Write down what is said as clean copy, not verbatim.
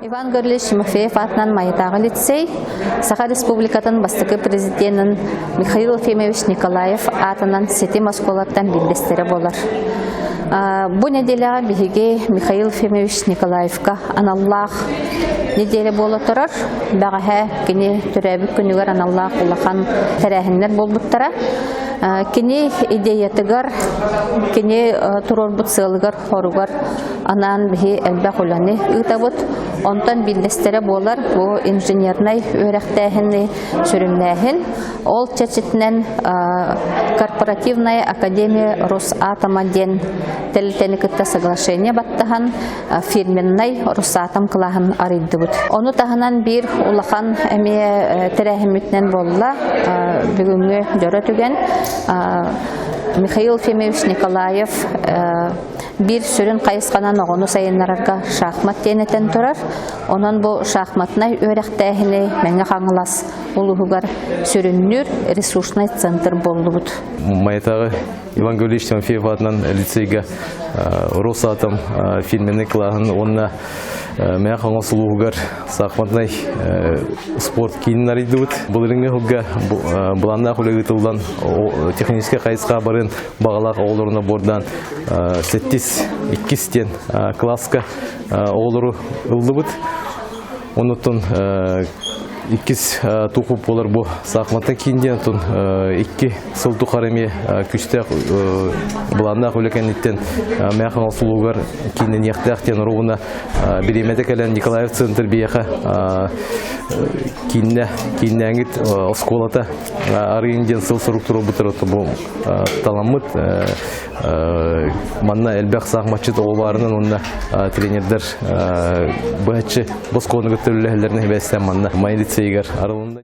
Иван Гаврилович Тимофеев аатынан Майатааҕы лицей Саха Республикатын бастакы президенин Михаил Ефимович Николаев аатынан ситим оскуолаттан биирдэстэрэ буолар. Бу нэдиэлэҕэ биһиги Михаил Ефимович Николаевка аналлаах неделя буола турар. Бэҕэһээ кини төрөөбүт күнүгэр аналлаах улахан тэрээһиннэр буолбуттара. Кини идеятыгар, кини туруорбут сыалыгар хоругар анаан биһи элбэх үлэни ыытабыт. Онтон биирдэстэрэ буолар бу инженернай үөрэхтээһини сүрүннээһин. Ол чэрчитинэн корпоративная академия Росатома диэн тэрилтэни кытта соглашение баттаһан фирменнай Росатом кылааһын арыйдыбыт. Ону таһынан биир улахан эмиэ тэрээһиммитинэн буолла бүгүҥҥү дьоро түгэн Михаил Ефимович Николаев биир сүрүн хайысханан оҕону сайыннарарга шахмат диэн этэн турар. Онон бу шахматнай үөрэхтээһини Мэҥэ Хаҥалас улууһугар сүрүннүүр ресурснай центр буоллубут. Майатааҕы Иван Гаврилович Тимофеев аатынан лицейгэ Росатом фирменный кылааһын уонна Мэҥэ Хаҥалас улууһугар саахыматнай спорт киинин арыйдыбыт. Былырыҥҥы сылга былааннаах үлэ ыытыллан техническэй хайысха барын баҕалаах оҕолору набордаан сэттис иккис диэн кылааска оҕолору ыллыбыт. Онуттан иккис туохуп буолар бу саахыматтан киин диэн оттон икки сыл тухары эмиэ күүстээх былааннаах үлэ кэнниттэн Мэҥэ Хаҥалас улууһугар кииннэниэхтээх диэн оруобуна бириэмэтэ кэлэн Николаев центр биһиэхэ кииннэ кииннээҥит оскуолата арыйын диэн сыл сорук туруорбуттар бу таламмыт манна элбэх саахматчыт оҕо баарынан уонна тренердэр быһаччы босхону кытта үлэлэһэллэрин эбээстээн манна Май лицейигэр арылынна.